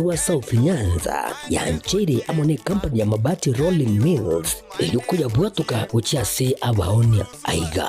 rwa South Nyanza yancheire amo necompany ya Mabati Rolling Mills eyio koyabwatoka gochia ase abaonia. Aiga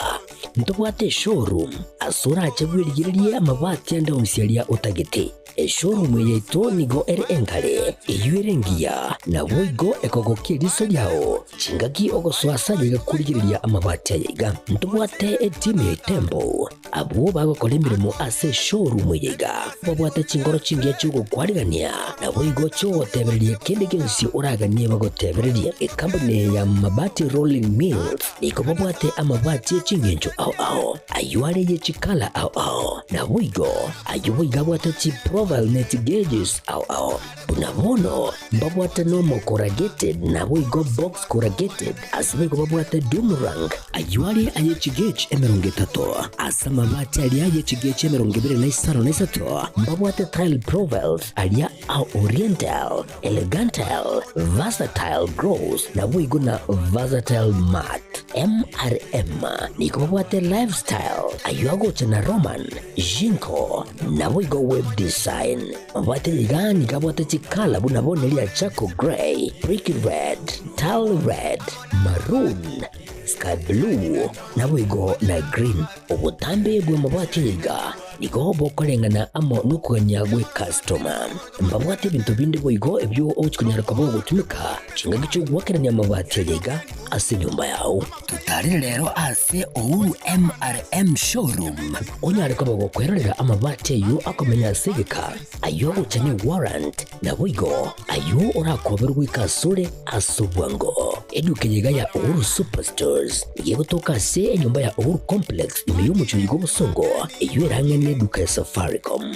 ntobwate eshowroom ase orache bwerigererie amabati ande onsi aria otagete. Eshowroom eye yaito nigo ere engare, eyio ere engiya, naboigo ekogokia eriso riao chingaki ogosoa ase aye iga korigereria amabati aya iga. Ntobwate etimu ya Itembo Abwo bagokora emeremo ase eshowroom eye iga babwate chinkoro chingiya chi'ogokwarigania, naboigo chi'ogotebereria kende gionsi oraganie bagotebererie. Ekampuni eye ya Mabati Rolling Mills nigo babwate amabati e chingencho ao ao, ayio are ye chikala ao ao, naboigo ayio boigo abwate chiprofile ne chigauges ao ao. Buna bono mbabwate normal corrugated naboigo box corrugated, ase boigo babwate doomerang, ayio are aye chigauge 30, ase amabati aria aye chigauge 25 na mbabwate tile profiles aria a oriental, elegantile, versatile gloss naboigo na versatile matte. MRM nigo babwate lifestyle, ayio agocha na Roman, Jinko, naboigo web design. Mabwate iga nigo abwate chikala buna bono eria charcoal grey, brick red, tile red, maroon, sky blue, naboigo na green. Obotambe bw'amabati aya iga nigo bokoreng'ana amo nokogania gw'ecustoma. Mbabwate ebinto binde boigo ebio ogochia konyara koba ogotumeka chingaki chi'ogoakerania amabati aya iga ase enyomba yao. Totarere rero ase Uhuru MRM Showroom onyare koba gokwerorera amabati ayio akomenya ase egeka, ayio agocha ne warrant, naboigo ayio orakoberwe goika asore ase obwango. Eduka eye iga ya Uhuru Superstores nigo egotoka ase enyomba ya Uhuru Complex ime y'omochie oiga obosongo eyio ere ang'e neduka ya Safaricom.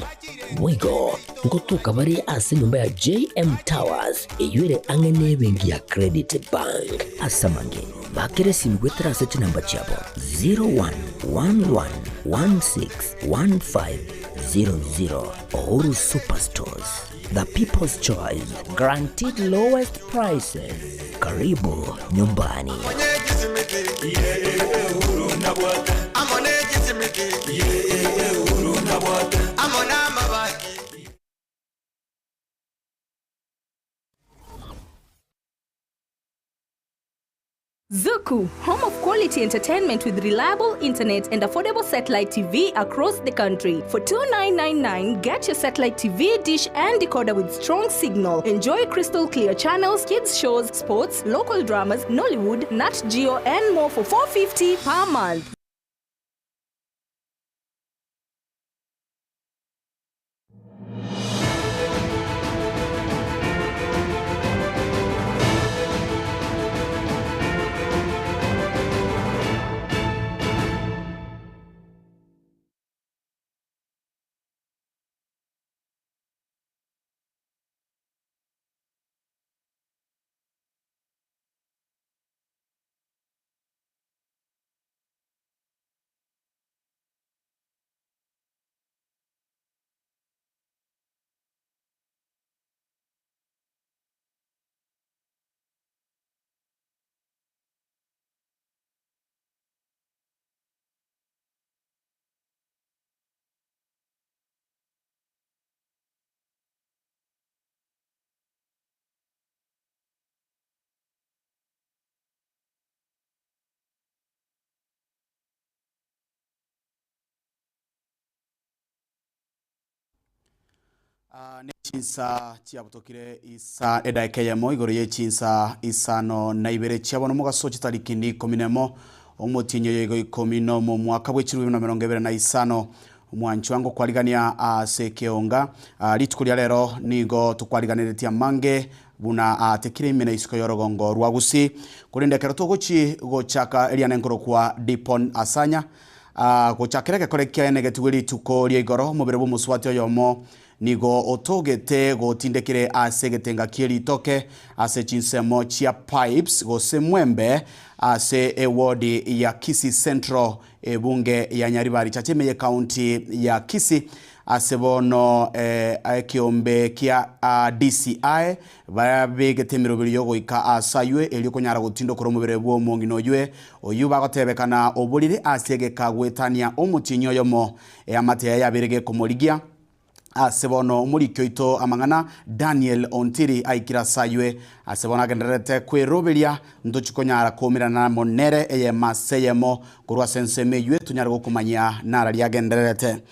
Boigo ngotoka bare ase enyomba ya JM Towers eyio ere ang'e nebenki ya Credit Bank. Ase amange, bakera esimi goetera ase chinamba chiabo 0111161500. Uhuru Superstores, the people's choice, guaranteed lowest prices. Karibu nyumbani. Zuku, home of quality entertainment with reliable internet and affordable satellite TV across the country. For 2999, get your satellite TV, dish and decoder with strong signal. Enjoy crystal clear channels, kids shows, sports, local dramas, Nollywood, Nat Geo and more for 450 per month. Ah, ne chinsa chiabutokire isa edaika eyemo igoro ye chinsa isano na ibere chiabono mogaso chitariki ni ikomi nemo omotienyi oyo igo ikomi nomo omwaka bwe chirubi na 25 omwanchi wango kwarigania ase ekeonga. Ah, rituko ria rero nigo tokwariganeretie amange buna atekire ime na isiko y'orogongo rwa Gusii. Korende ekero togochi gochaka eriana enkorokwa Dipon Asanya Ah, gochakera egekore kiaye negetigwe rituko ria igoro, omobere bw'omosubati oyomo nigo otogete gotindekire ase egetenga kie ritoke ase chinsemo chia Pipes gose Mwembe ase ewodi ya Kisii Central ebunge ya Nyaribari Chache ime y'ecounty ya Kisii. Ase bono ekeombe kia DCI babegete emeroberi y'ogoika aase aywe erio konyara gotindokora omobere bw'omong'ina oywe, oyio bagotebekana oborire ase egeka goetania omotienyi oyomo eamate yaye yabeire gekomorigia. Ase bono omoriki oito amang'ana Daniel Ontiri aikire ase aywe. Ase bono agendererete kweroberia, ntochi konyara koumerana amo nere eyemo ase eyemo korwa ase ensemo eywe tonyare gokomanyia nararia agendererete.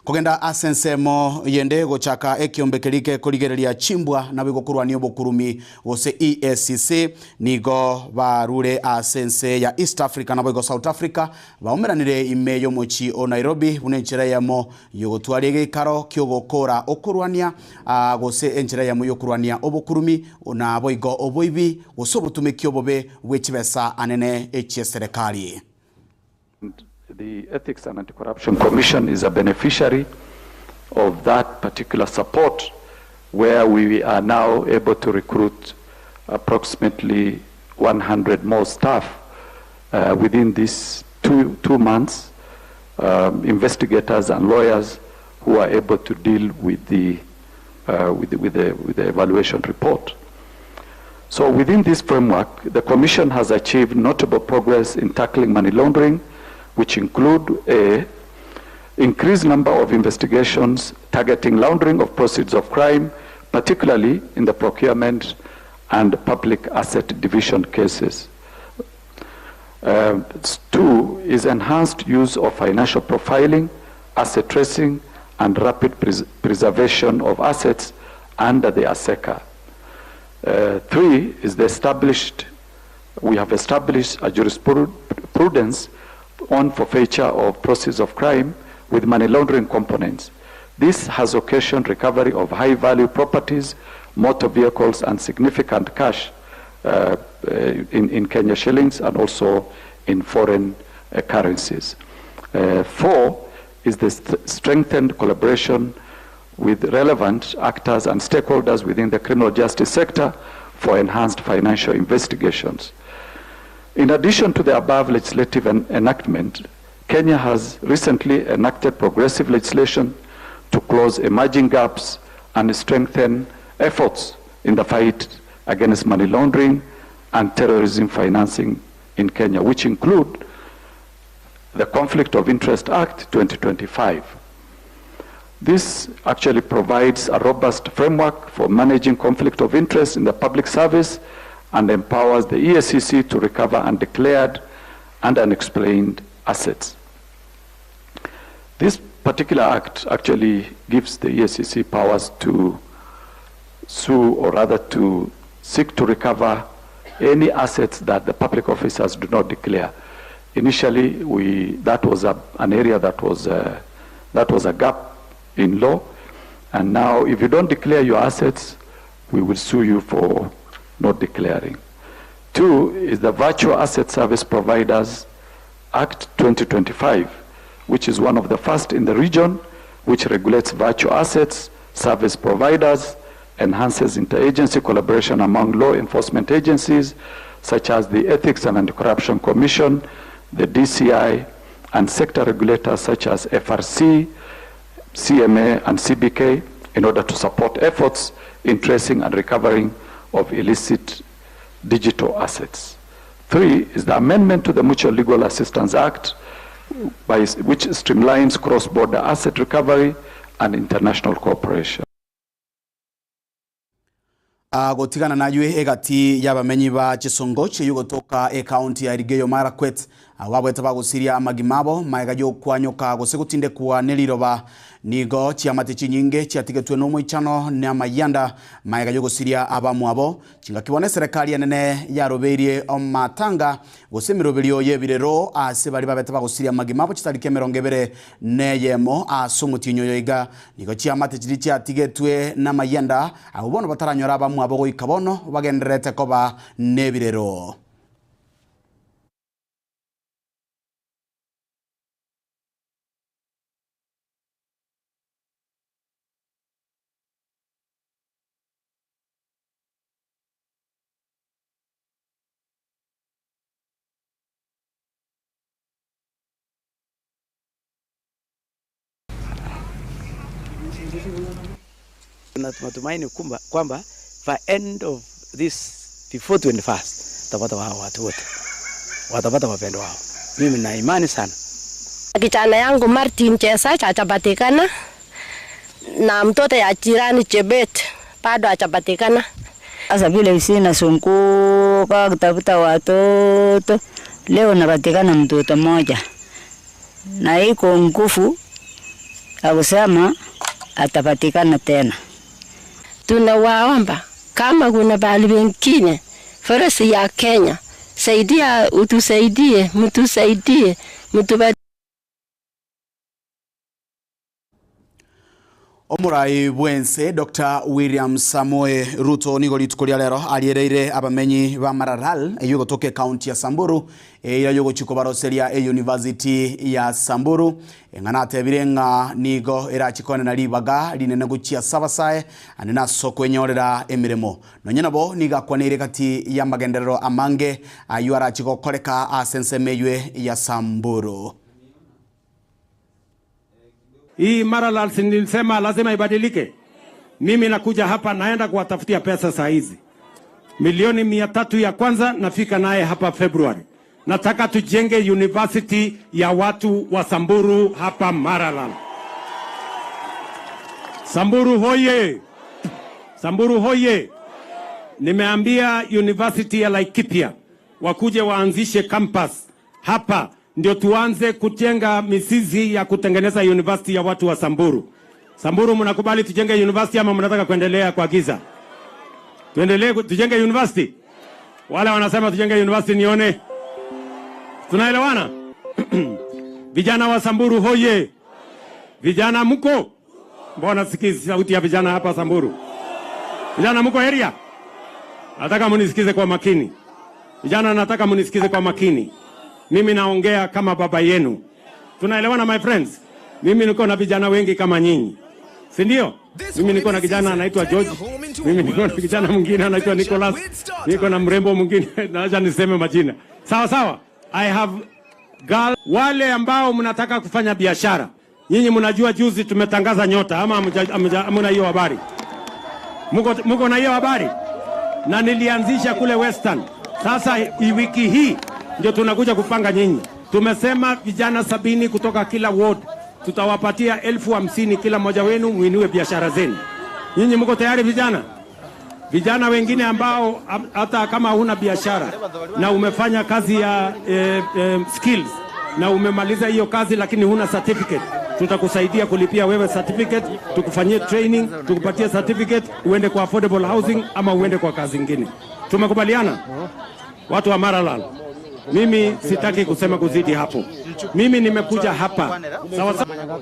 Kogenda ase ensemo yende gochaka ekiombe keria gekorigereria chimbwa naboigo korwania obokurumi gose EACC nigo barure ase ense ya East Africa naboigo South Africa baumeranire ime yomochie o Nairobi buna enchera eyemo Y'ogotwara egeikaro ki'ogokora okorwania, aa, gose enchera eyemo y'okorwania obokurumi, naboigo oboibi, gose obotumeki obobe bwe chibesa anene echi'eserekari. The Ethics and Anti-Corruption Commission is a beneficiary of that particular support where we are now able to recruit approximately 100 more staff within these 2 months, investigators and lawyers who are able to deal with the, with, with, the, with the evaluation report. So within this framework, the Commission has achieved notable progress in tackling money laundering, which include a increased number of investigations targeting laundering of proceeds of crime, particularly in the procurement and public asset division cases. 2 is enhanced use of financial profiling, asset tracing, and rapid preservation of assets under the ASECA. 3 is the established, we have established a jurisprudence on forfeiture of proceeds of crime with money laundering components. This has occasioned recovery of high-value properties, motor vehicles, and significant cash in Kenya shillings and also in foreign currencies. 4 is the strengthened collaboration with relevant actors and stakeholders within the criminal justice sector for enhanced financial investigations. In addition to the above legislative enactment, Kenya has recently enacted progressive legislation to close emerging gaps and strengthen efforts in the fight against money laundering and terrorism financing in Kenya, which include the Conflict of Interest Act 2025. This actually provides a robust framework for managing conflict of interest in the public service and empowers the EACC to recover undeclared and unexplained assets. This particular act actually gives the EACC powers to sue, or rather to seek to recover any assets that the public officers do not declare. Initially, that was an area that was a gap in law, and now if you don't declare your assets, we will sue you for not declaring. 2 is the Virtual Asset Service Providers Act 2025, which is one of the first in the region, which regulates virtual assets, service providers, enhances interagency collaboration among law enforcement agencies, such as the Ethics and Anti-Corruption Commission, the DCI, and sector regulators such as FRC, CMA, and CBK, in order to support efforts in tracing and recovering of illicit digital assets. 3 is the amendment to the Mutual Legal Assistance Act, which streamlines cross-border asset recovery and international cooperation. Gotigana naywe egati y'abamenyi ba chisongochi eyio gotoka ekaunti ya Elgeyo Marakwet, abwo babwete bagosiria amagima abo magega y'okwanyoka gose gotindekwa neriroba. Nigo chiamate chinyinge chiatigetwe nomoichano na amayianda magega y'ogosiria abamwabo. Chingaki bono eserekari enene yarobeirie amatanga gose emeroberio y'ebirero ase baria babete bagosiria amagima abo chitariki 21 ase omotienyi oyo iga. Nigo chiamate chiria chiatigetwe namayianda abwo bono bataranyora abamwabo goika bono bagendererete koba nebirero. Na matumaini kwamba by end of this before 21st tutapata wao watu wote watapata wapendwa wao. Mimi na imani sana. Kijana yangu Martin Chesach hajapatikana. Na mtoto ya jirani Chebet bado hajapatikana. Sasa vile si nasunguka kutafuta watoto, leo napatikana mtoto mmoja na iko nguvu ya kusema atapatikana tena. Tunawaomba kama kuna pahali pengine forest ya Kenya, saidia, utusaidie, mtusaidie, mtupa Omorai bwense Dr William Samoei Ruto nigo rituko ria rero ariereire abamenyi ba Maralal eywo egotoka ecounty ya Samburu eira yogochia kobaroseria eyunivasity ya Samburu eng'ana atebire ng'a nigo erachie koenena ribaga rinene gochia ase abasae ande nase okwenyorera emeremo. Nonye nabo nigo akwaneire gati y'amagenderero amange aywo arachie gokoreka ase ensemo eywe ya Samburu. Hii Maralal si nilisema lazima ibadilike. Mimi nakuja hapa naenda kuwatafutia pesa saa hizi milioni 300 ya kwanza nafika naye hapa Februari. Nataka tujenge university ya watu wa Samburu hapa Maralal. Samburu hoye! Samburu hoye! Nimeambia university ya Laikipia wakuje waanzishe campus hapa, ndio tuanze kujenga mizizi ya kutengeneza university ya watu wa Samburu. Samburu, mnakubali tujenge university ama mnataka kuendelea kwa giza? Tuendelee tujenge university? Wale wanasema tujenge university nione. Tunaelewana? Vijana wa Samburu hoye! Vijana mko? Mbona sikii sauti ya vijana hapa Samburu? Vijana mko area? Nataka munisikize kwa makini. Vijana, nataka munisikize kwa makini. Mimi naongea kama baba yenu. Tunaelewana my friends? Mimi niko na vijana wengi kama nyinyi, si ndio? Mimi niko na kijana anaitwa George, mimi niko na kijana mwingine anaitwa Nicholas, niko na mrembo mwingine naacha niseme majina. Sawa sawa. I have girl. Wale ambao mnataka kufanya biashara, nyinyi mnajua juzi tumetangaza nyota ama hamna hiyo habari? Muko na hiyo habari? Na nilianzisha kule Western. Sasa wiki hii ndio tunakuja kupanga nyinyi. Tumesema vijana 70 kutoka kila ward tutawapatia 50,000 kila mmoja wenu, muinue biashara zenu. Nyinyi mko tayari vijana? Vijana wengine ambao hata kama huna biashara na umefanya kazi ya skills na umemaliza hiyo kazi lakini huna certificate, tutakusaidia kulipia wewe certificate, tukufanyie training, tukupatie certificate, uende kwa affordable housing ama uende kwa kazi ingine. Tumekubaliana? Watu wa Maralal, mimi sitaki kusema kuzidi hapo. Mimi nimekuja hapa sawa sawa.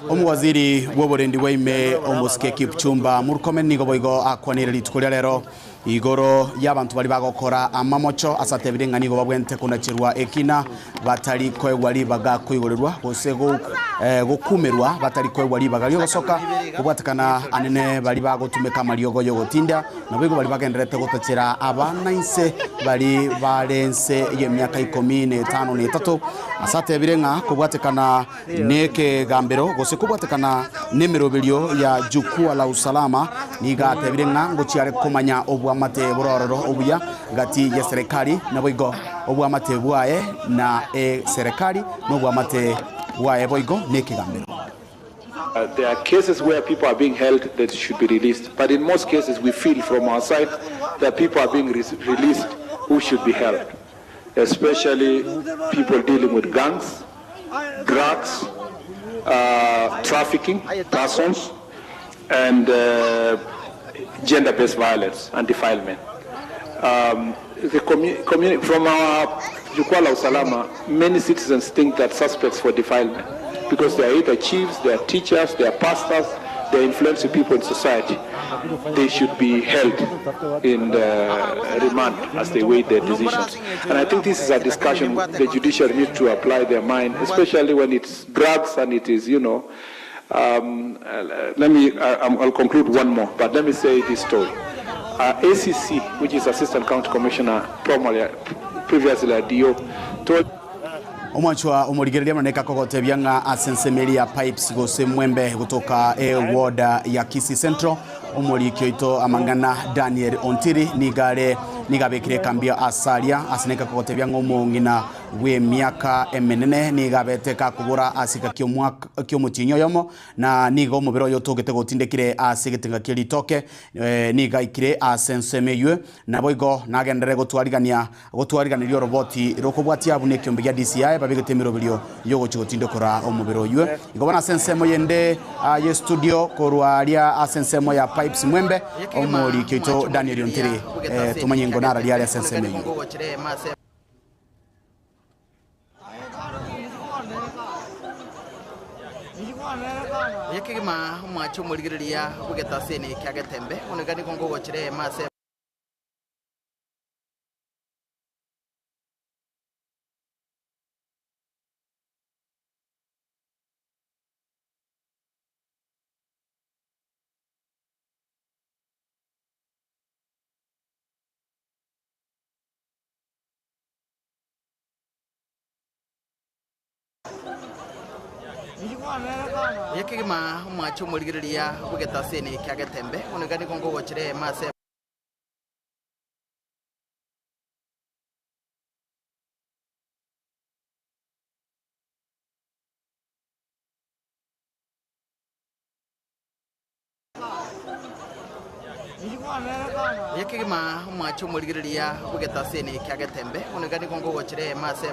Omuwaziri bw'oborendi bwaime omosike Kipchumba Murkomen nigo boigo akwanire rituko ria rero igoro y'abantu bari bagokora amamocho ase atebire ng'a nigo babwente konacherwa ekina batari koegwa ribaga koigorerwa gose gokumerwa batari koegwa ribaga riogosoka kobwatekana anene bari bagotumeka amariogo yogotinda nabo igo bari bagenderete gotachera abana inse bari barense y'emiaka ikumi na etano na etato ase atebire ng'a kobwatekana nekegambero gose kobwatekana n'emeroberio ya jukwaa la usalama niga atebire ng'a ngochiare komanya obwamate borororo obuya gati ya serikali nabo igo obwamate bwaye na serikali n'obwamate bwaye boigo n'ekegambero. There are cases where people are being held that should be released, but in most cases we feel from our side that people are being released who should be held, especially people dealing with gangs, drugs, trafficking persons, and gender-based violence and defilement. From our Jukwaa la Usalama, many citizens think that suspects for defilement, because they are either chiefs, they are teachers, they are pastors, they are influential people in society. They should be held in the remand as they wait their decisions. And I think this is a discussion the judiciary needs to apply their mind, especially when it's drugs and it is, you know. I'll conclude one more, but let me say this story. ACC, which is Assistant County Commissioner, formerly, previously a DO, told Omwanchwa omorigereria maneka kogotebia ng'a asensemeria pipes gose mwembe gutoka e ward ya Kisii Central omorikio ito amang'ana Daniel Ontiri nigare nigabekire kambia asaria asineka kogotebia ng'a omong'ina bw'emiaka emenene nigo abete gakobora ase egeka ki'omwaka ki'omotienyi oyomo, na nigo omobere oye otogete gotindekire ase egetenga kie ritoke, nigo aikire ase ensemo eywe, naboigo nagenderere gotwarigania gotwariganeria oroboti rokobwatia buna ekiombe gia DCI babegete emeroberio y'ogochia gotindekora omobere oywe. Igo bono ase ensemo yende y'estudio korwa aria ase ensemo ya Pipes Mwembe, omoriki oito Daniel Ontiri, tomanye ingo nararia are ase ensemo eywo. Buya kegima omwache omorigereria bw'egetaseni kia Getembe, bono iga nigo ngogochera eema ase. Buya kegima omwache omorigereria bw'egetaseni kia Getembe, bono iga nigo ngogochera eema ase.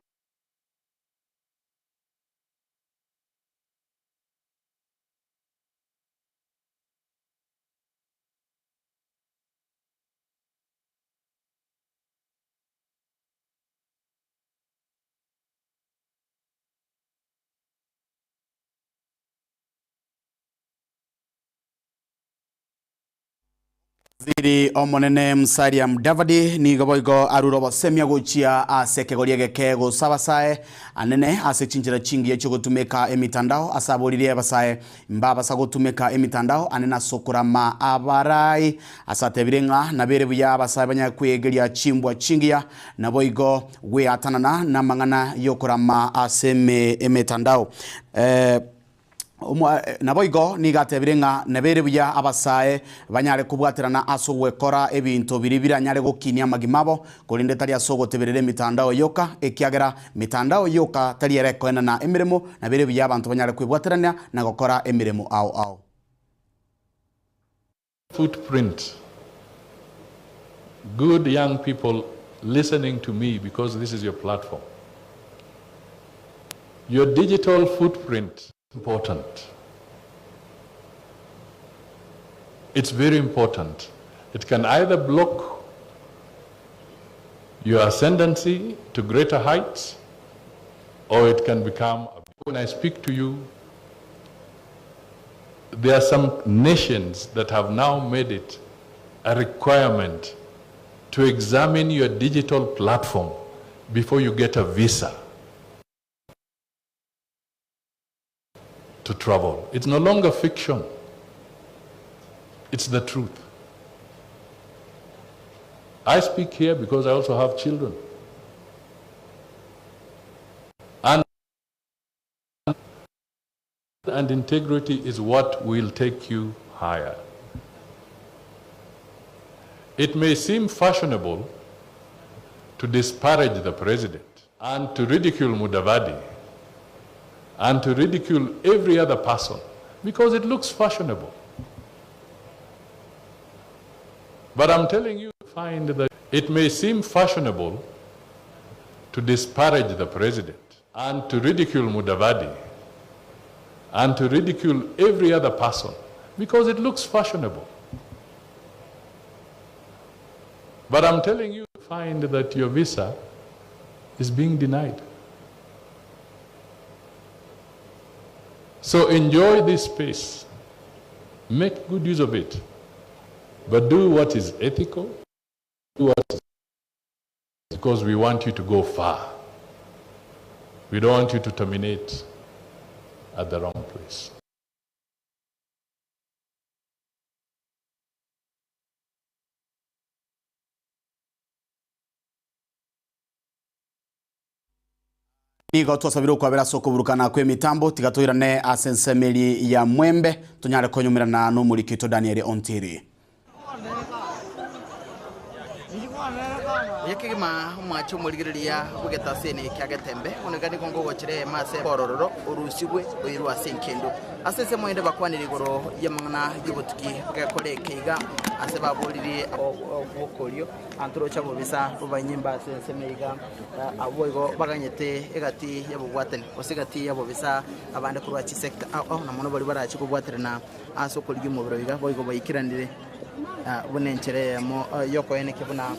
Waziri Omonene Musalia Mudavadi nigo boigo arure obosemia gochia ase ekegori egeke gose abasae anene ase chinchera chingiya chiogotumeka emitandao ase aboririe abasae mbabasa gotumeka emitandao anene ase okorama abarai ase atebire ng'a nabere buya abasae banyare kwegeria chimbwa chingiya naboigo gweatanana namang'ana yokorama ase emetandao. Naboigo nigo atebire ng'a nabere buya abasae banyare kobwaterana ase ogwekora ebinto biria biranyare gokinia amagima abo, korende tari ase ogoteberera emitandao yoka, ekiagera metandao yoka tari ere ekoenana emeremo, nabere buya abanto banyare kwebwaterania na gokora emeremo ao ao. Footprint. Good young people listening to me because this is your platform. Your digital footprint important. It's very important. It can either block your ascendancy to greater heights or it can become, when I speak to you, there are some nations that have now made it a requirement to examine your digital platform before you get a visa to travel. It's no longer fiction. It's the truth. I speak here because I also have children. And, and integrity is what will take you higher. It may seem fashionable to disparage the president and to ridicule Mudavadi and to ridicule every other person because it looks fashionable. But I'm telling you, find that it may seem fashionable to disparage the president and to ridicule Mudavadi and to ridicule every other person because it looks fashionable. But I'm telling you, find that your visa is being denied. So enjoy this space. Make good use of it. But do what is ethical, do what is because we want you to go far. We don't want you to terminate at the wrong place. Nigo twasabire okwabera ase okoburukana kw'emitambo, tiga toirane ase ensemeri ya Mwembe, tonyare konyumerana nomoriki oito Daniel Ontiri. Buya kegima omwanche omorigereria bw'egetaseni kia Getembe, bono iga nigo ngogochera eema ase orororo orusigwe oirwe ase enkendu. Ase ensemo ende bakwanire igoro y'amang'ana y'obotuki bw'egekora eke iga ase baboririe bw'okorio antoroche abobisa b'abanyimba ase ensemo iga abwo igo baganyete egati y'obobwatani gose egati y'abobisa abande korwa chisecta ao ao na mono baria barache kobwaterana ase okorigia omobere oiga boigo baikeranire buna enchera eyemo y'okoenekia buna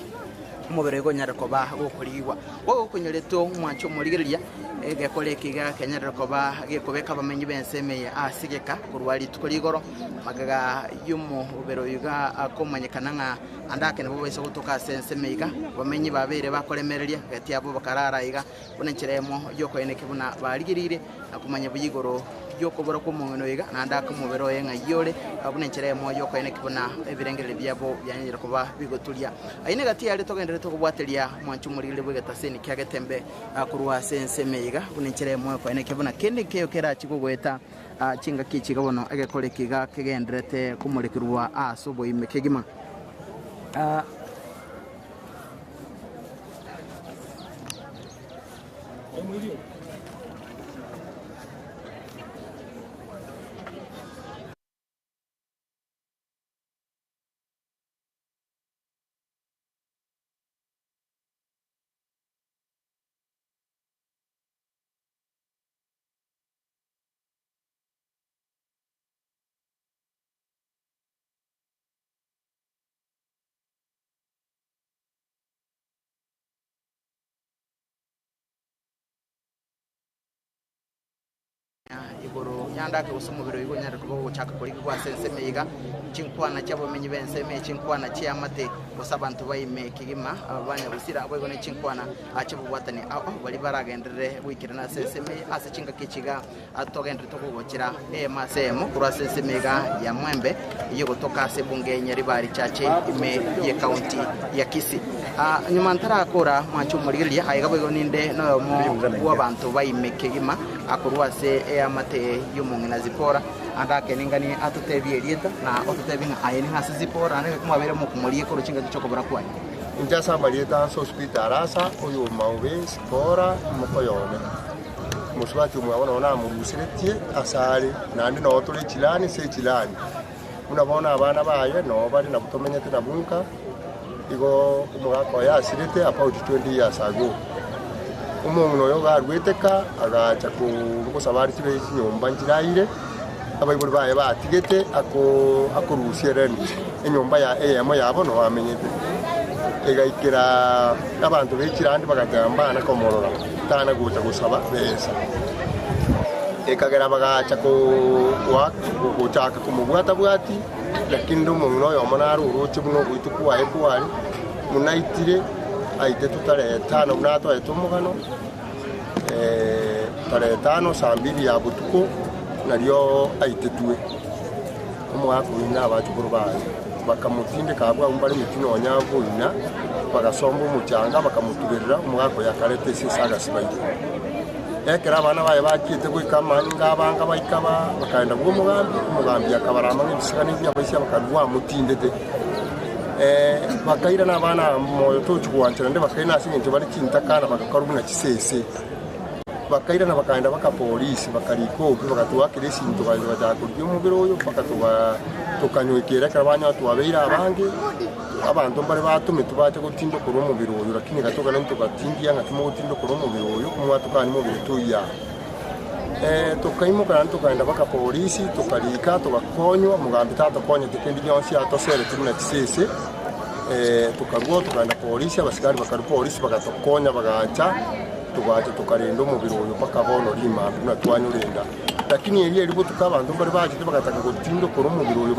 omobere oiga onyare koba gokorigigwa. Boigo okonyoretwe omwancho omorigereria, egekora eke iga kenyarire koba gekobeka abamenyi b'ensemo eye ase egeka korwa rituko rigoro, magega y'omobere oyo iga akomanyekana ng'a ande ake nabo baisa gotoka ase ensemo iga, abamenyi babeire bakoremereria gati yabo bakarara iga buna enchera eyemo y'okoenekia buna barigereire na komanya buya igoro y'okobora kw'omong'ina oyo iga, naende ake omobere oye ng'ai ore, buna enchera eyemo y'okoenekia buna ebirengererio biabo bianyarire koba bigoturia. Ayio negati yaria togendererete kobwateria mwanche omorigereria bw'egetaseni kia Getembe korwa ase ensemo eye iga, buna enchera eyemo y'okoenekia buna kende nkeiyo kerachie gogoeta chingaki echi iga bono egekora eke iga kegendererete komorekerwa ase oboime kegima. Igoro yandake gose omobere oyo onyare koba ogochaka korigigwa ase ensemo eye iga, chinkwana chi'abamenyi b'ensemo eye, chinkwana chi'eamate, gose abanto ba ime kegima, abanyagusira, boigo ne chinkwana chi'obobwatani ao baria baragenderere goikerana ase ensemo eye ase chingaki echi iga togenderete kogochera eyemo ase eyemo korwa ase ensemo iga ya Mwembe eyegotoka ase ebunge ya Nyaribari Church ime y'ecounty ya Kisii. Nyuma ntarakora mwanche omorigereria, aiga boigo ninde noyomo bw'abanto ba ime kegima akorwa ase eamate y'omong'ina Zipora, ande akeninganie atotebie erieta, na ototebie ng'a aye ning'o ase Zipora, naende ng'aki mwabeire mokomoria korwa chingaki chi'okobora kwaye. Inche ase amarieta ase Ospeter Arasa, oyomaobe Zipora, omokoyo one. Omosubati omwabo nonya namoruseretie asare, naende noo tore echirani ase echirani. Buna bono abana baye noo bare nabwo tomenyete nabwo nka, igo omogaka oye asirete about 20 years ago. Omong'ina oyo iga aruete ka, agacha ko ngosaba are chibe chinyomba nchiraire, abaibori baye batigete ako akorusia rent, enyomba ya eyemo yabo noo amenyete. Egaikera abanto be chirandi bagateba mbana komorora, tana gocha gosaba besa. Ekagera bagacha gochaka komobwata-bwati, lakini omong'ina oyomo nare oroche buna ogoitwa kwaye kware, buna aitire, aitetwe tarehe tano buna atoete omogano, tarehe tano saa mbili ya botuko, nario aitetwe. Omogaka oyio na abachokoro baye bakamotindeka abwo abwo mbare motwe nonya boina, bagasomba omochanga, bakamotuberera, omogaka oyo akareta esese agasiba igoro. Ekero abana baye bachiete goika amanyinga abanga baika bakaenda bw'omogambi, omogambi akabarama ng'a ebisegani ebi abaisia bakarua bamotindete. Bakairana abana aba moyo tochi gwanchera naende bakairana ase engencho bare chintakana bagakorwa buna chisese. Bakairana bakaenda baka polisi, bakarika obwo, bagatoakera esinto bagachaka korigia omobere oyo mpaka tokanyoikera ekero banyora twabeire abange, abanto mbare batometwe bache gotindokora omobere oyo lakini egatoka naintwe togatindia ng'a timogotindokora omobere oyo, omwatokani mobere toiyo aa. Tokaimoka naende tokaenda mpaka polisi, tokarika, togakonywa, omogambi tatokonyete kende gionsi atoseretie buna chisese, tokarua tokaenda polisi, abasigari bakarua polisi bagatokonya bagacha. Togacha tokarenda omobere oyo mpaka bono rimambia buna twanyorenda. Lakini erio erio botuko abanto mbare bachete bagataka gotindokora omobere oyo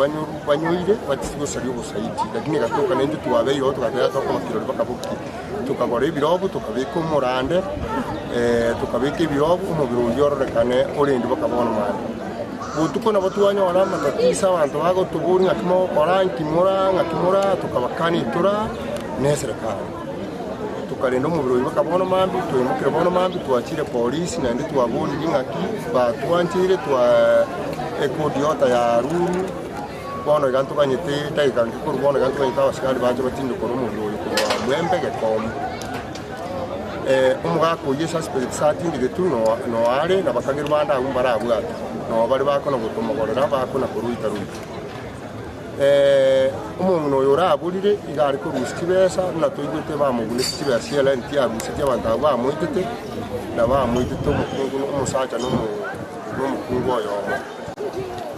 banyoire bachise gosaria obosaiti. Lakini egatoka naintwe twabeire oo togateba tokoba kirori mpaka bokie. Tokagora ebirobu tokabeka omorande, tokabeka ebirobu omobere oyio ororekane orendwe mpaka bono mambia. Botuko nabo twanyora amatatiso abanto bagotoboria ng'aki mogokora, nki moraa, ng'aki moraa, tokabakania toraa neserekari. Tokarenda omobere oyio mpaka bono mambia, twaimokire bono mambia, twachire polisi naende twaboririe ng'aki batwancheire twa ekodi yota ya ruru. Bono iga ntoganyete edageka nke korwa bono iga ntoganyete abasikari bache batindekore omobere oyo korwa Mwembe Gekomu. Omogaka oyio esuspect satindegetwe noo are na bakagerwa bande abwo mbarabwate, noo bare bakona gotomogorera bakona koruita ruita. Omong'ina oyo oraborire iga are korusia chibesa buna toigwete bamobunetie chibesa chia rent arusetie abanto abwo bamoitete na bamoitete omokungu omosacha na omokungu oyomo.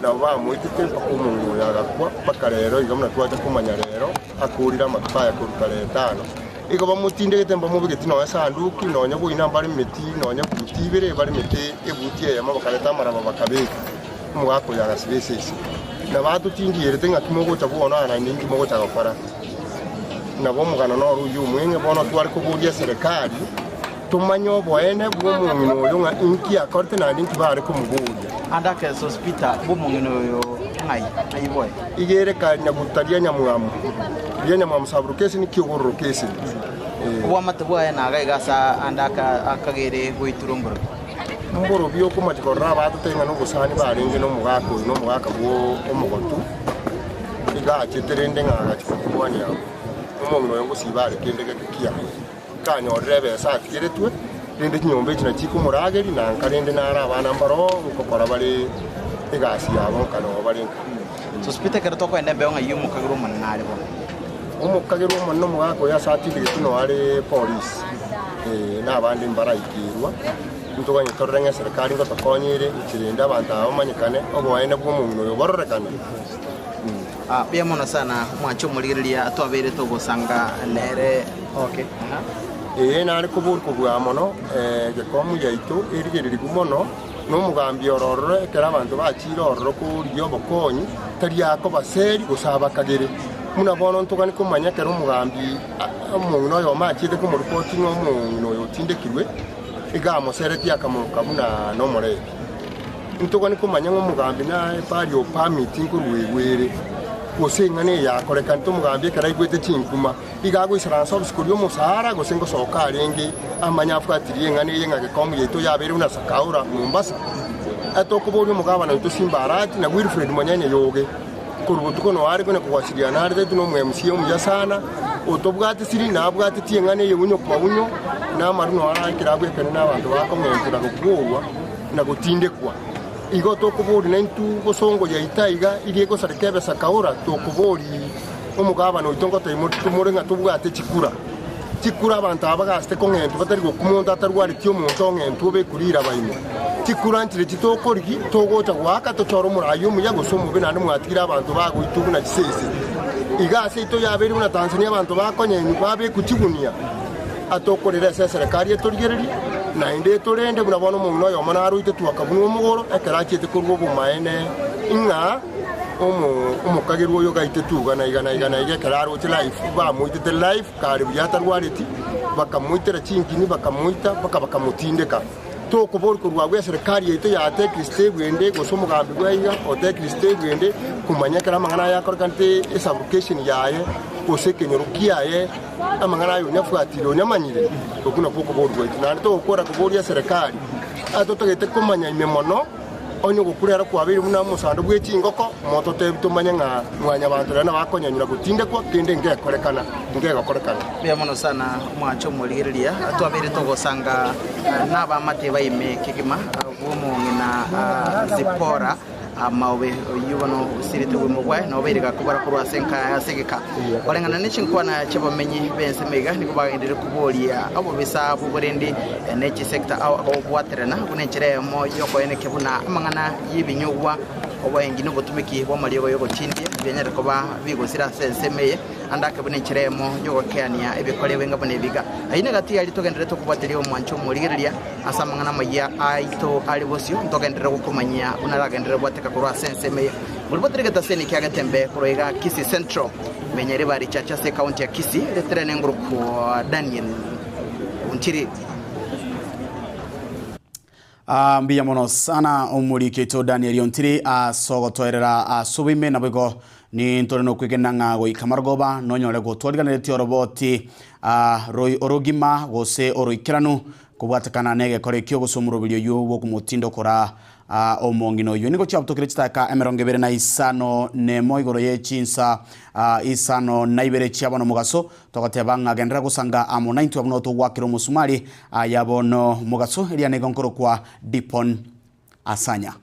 Nabo bamoitete mpaka omong'ina oyo agakwa mpaka rero iga buna twacha komanya rero akorire amatuko aya korwa tarehe tano. Igo bamotindegete mbamobegeti nonya esanduki, nonya boina mbaremeti, nonya ebuti ibere, baremete ebuti eyemo bakareta amaraba bakabeka. Omogaka oyo agasiba esese, na batotindierete ng'aki mogocha bono aa naende inki mogocha gokora? Nabo omogano noro oyio omweng'e bono tware koboria eserekari tomanye oboene bw'omong'ina oyo ng'a inki akorete naende inki bare komoboria. Ande akesospita bw'omong'ina oyo ng'ai aiboe. Iga ere kanyaguta ria nyamwamu, ria nyamwamu saburokeseni ki'ogororokeseni. Ee. Obwamate bwaye naga iga ase ande akagere goitura omborobi. Mborobi okomachi korora abatete ng'a nobosani barenge nomogaka oyo nomogaka bw'omogotu, iga achete rende ng'a agachi gokwania omong'ina oyo ngosiba are kende geke kiaye. Nkanyorire ebesa atigeretwe, rende chinyomba echi nachio chikomorageria, na nka rende naro abana mbaroo nkokora bare egasi yabo nka noo bare nka. Sosipita ekero tokoenda embeo ng'ai omokagerwa omonene are bono? Omokagerwa omonene omogaka oyo ase atindegetwe noo are polisi, ee, na abande mbaraikerwa. Ntoganye torore ng'a eserekari ngotokonya ere, inche rende abanto aba bamanyekane, oboene bw'omong'ina oyo bororekane. Mbuya mono sana mwanche omorigereria twabeire togosanga nere okay. Ee, nare koborwa kobua mono egekomu giaito erigererigwe mono nomogambi ore ororo ekero abanto bachiire ororo korigia obokonyi, tari akobaseri gose abakagere. Buna bono ntogani komanya ekero omogambi omong'ina oyomo achiete komoripoti ng'a omong'ina oyo otindekirwe, iga amoseretie akamoroka buna nomorebi. Ntogani komanya ng'a omogambi naye pari o permit nkorwa ere, gose eng'ana eye yakorekanete omogambi ekero aigwete chinkuma, iga agoisaransa obisi koria omosara gose ngosoka arenge amanye afuatirie eng'ana eye ng'a gekomu yaito yabeire buna Sakaura Mombasa. Etokoboria omogabana oito Simba Arati na Wilfred Monyenye Yoge korwa botuko noyo are konya kogwasiriana are taitu nomo MCA omuya sana otobwate siri na abwatetie eng'ana eye unyo kwa unyo na amaru noyo araikere abwekane na abanto bakong'entwa na gokuorwa na gotindekwa. Igo tokoboria naintwe bosongo yaito aiga iria egosareka ebesakaora, tokoboria omogabana oito ngotebi more ng'a tobwate chikura. Chikura abanto aba bagasete kong'entwa batari gokwa monto atarwareti omonto ong'entwe obekwe riraba ime. Chikura nchire chitokorigi, togocha goaka tochore omoraai omuya gose omobe naende mwatigire abanto bagoitwa buna chisese. Iga ase aito yabeire buna Tanzania abanto bakonyenywa babekwe chigunia. Atokorere ase eserekari etorigererie, naende etorende, buna bono omong'ina oyomo naroitetwe akabunwa omogoro ekero achiete korwa obomaene, ng'a omokagerwa oyo gaitetwe iga na iga na iga na iga ekero aroche life, bamoitete life kare buya atarwareti, bakamoitera chinkini, bakamoita mpaka bakamotindeka. Tokoboria korwa agwo eserekari yaito yatekire step ende, gose omogambi bwaiga otekire step ende, komanya ekero amang'ana aya akorekanete esublocation yaye, gose ekenyoro kiaye. Amang'ana aya onyabwatire, onyamanyire, okwo nakwo okoboria gwaito. Naende togokora koboria eserekari, aya totagete komanya ime mono, onye ogokurera kwabeire buna omosando bwe chingoko, mototebi tomanye ng'a mwanyabanto riria nabakonyanyura gotindekwa, kende ngekorekana, ngegokorekana. Mbuya mono sana omwanche omorigereria, twabeire togosanga nabamate baime kegima bw'omong'ina Zipporah. Amaobe oyio bono osirete obogima bwaye, nabo baire gakobara korwa ase enka yaye ase egeka. Koreng'ana ne chinkwana chi'abamenyi b'ensemo iga nigo bagenderire koboria obobisa bw'oborendi ne chisecta ao agobwaterana buna enchera eyemo y'okoenekia buna amang'ana y'ebinyugwa, oboengi na obotumeki bw'amariogo y'ogotindia bianyare koba bigosira ase ensemo eye. Ande ake buna enchera eyemo y'ogokeania ebikora ebenga buna ebiga. Ayio negati aria togendererete kobwateria omwancho omorigereria. Ase amang'ana amayia aito are bosio, ntogenderere gokomanyia buna aragenderere gwateka korwa ase ensemo eye. Moribotere egetaseni kia Getembe korwa iga Kisii Central, menya riba richache ase ekaunti ya Kisii, retere nengurukwo Daniel Ontiri. Ah, mbuya mono sana omoriki oito Daniel Ontiri ase ogotoerera ase oboime naboigo nintore nokwegena ng'a goika marogoba nonyore gotwariganeretie oroboti ah, roi orogima gose oroikeranu Kobwatekana negekora ekio gose omoroberi oyio bw'okomotindokora. Omong'ina oyio nigo chiabutokire chidakika 25 nemo igoro ye chinsa 52 chia bono mogaso, togoteba ng'a genderera gosanga amo naintwe buna otogwakera omosumari aya bono mogaso, eria nigo nkorokwa Dipon Asanya.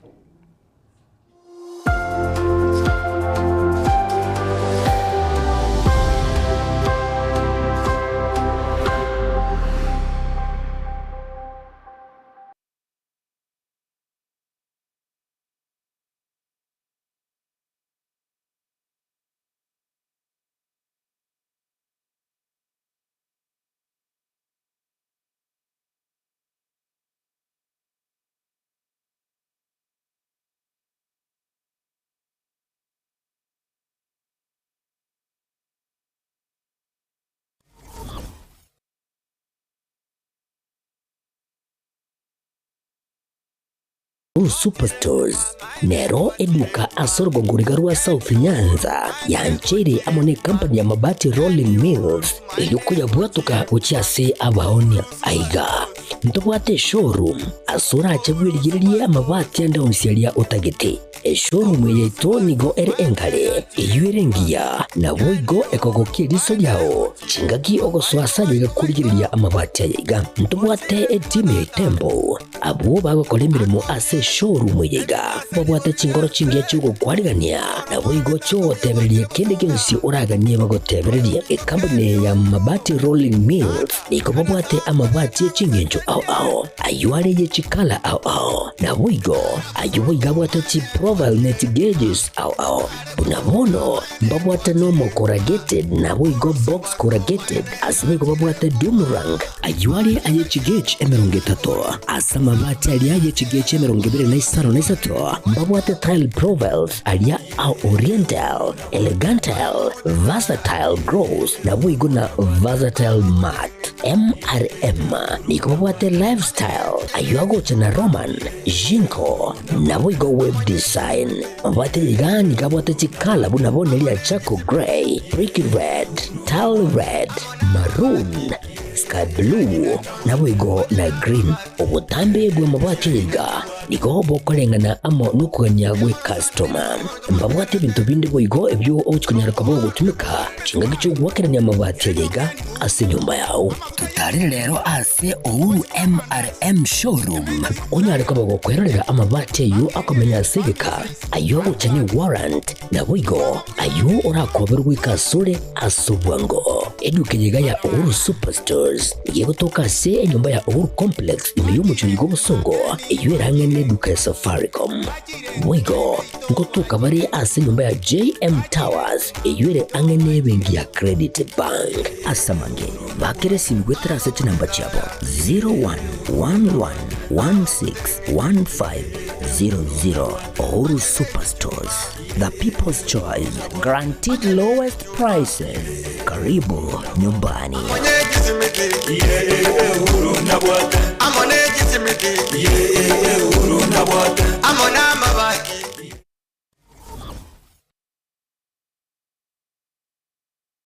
Superstores nero eduka ase orogongo riga rwa South Nyanza yancheire amo ne company ya Mabati Rolling Mills eyio koyabwatoka gochia ase abaonia. Aiga ntobwate eshowroom ase orache bwerigererie amabati ande onsi aria otagete. Eshowroom eye yaito nigo ere engare, eyio ere engiya, naboigo ekogokia eriso riao chingaki ogosoa ase aye iga korigereria amabati aya iga. Ntobwate etimu ya Itembo Abwo bagokora emeremo ase eshowroom eye iga babwate chingoro chingiya chi'ogokwarigania, naboigo chi'ogotebereria kende gionsi oraganie bagotebererie. Ekampuni eye ya Mabati Rolling Mills nigo babwate amabati e chingencho ao ao, ayio are ye chikala ao ao, naboigo ayio boigo abwate chiprofile ne chigeges ao ao. Buna bono mbabwate normal corrugated naboigo box corrugated, ase boigo babwate doomerang. Ayio are aye chigech 30, ase amabati aria aye chigech 23 mbabwate tile profiles aria a oriental, elegantile, versatile gross naboigo na versatile matte. MRM nigo babwate lifestyle, ayio agocha na Roman, Jinko, naboigo web design. Mabwate iga nigo abwate chikala buna bono eria charcoal grey, brick red, tile red, maroon, sky blue, naboigo na green. Obotambe bw'amabati aya iga nigo bokoreng'ana amo nokogania gw'ecustoma. Mbabwate ebinto binde boigo ebio ogochia konyara koba ogotumeka chingaki chi'ogoakerania amabati aya iga ase enyomba yao. Totarere rero ase Uhuru MRM Showroom onyare koba gokwerorera amabati ayio akomenya ase egeka, ayio agocha ne warrant, naboigo ayio orakoberwe goika asore ase obwango. Eduka eye iga ya Uhuru Superstores nigo egotoka ase enyomba ya Uhuru Complex ime y'omochie oyo bw'obosongo eyio erang'e neduka ya Safaricom. Boigo ngotoka bare ase enyomba ya JM Towers eyio ere ang'e nebenki ya Credit Bank. Ase amange, bakera esimi goetera ase chinamba chiabo 0111161500. Uhuru Superstores, the people's choice, guaranteed lowest prices. Karibu nyumbani.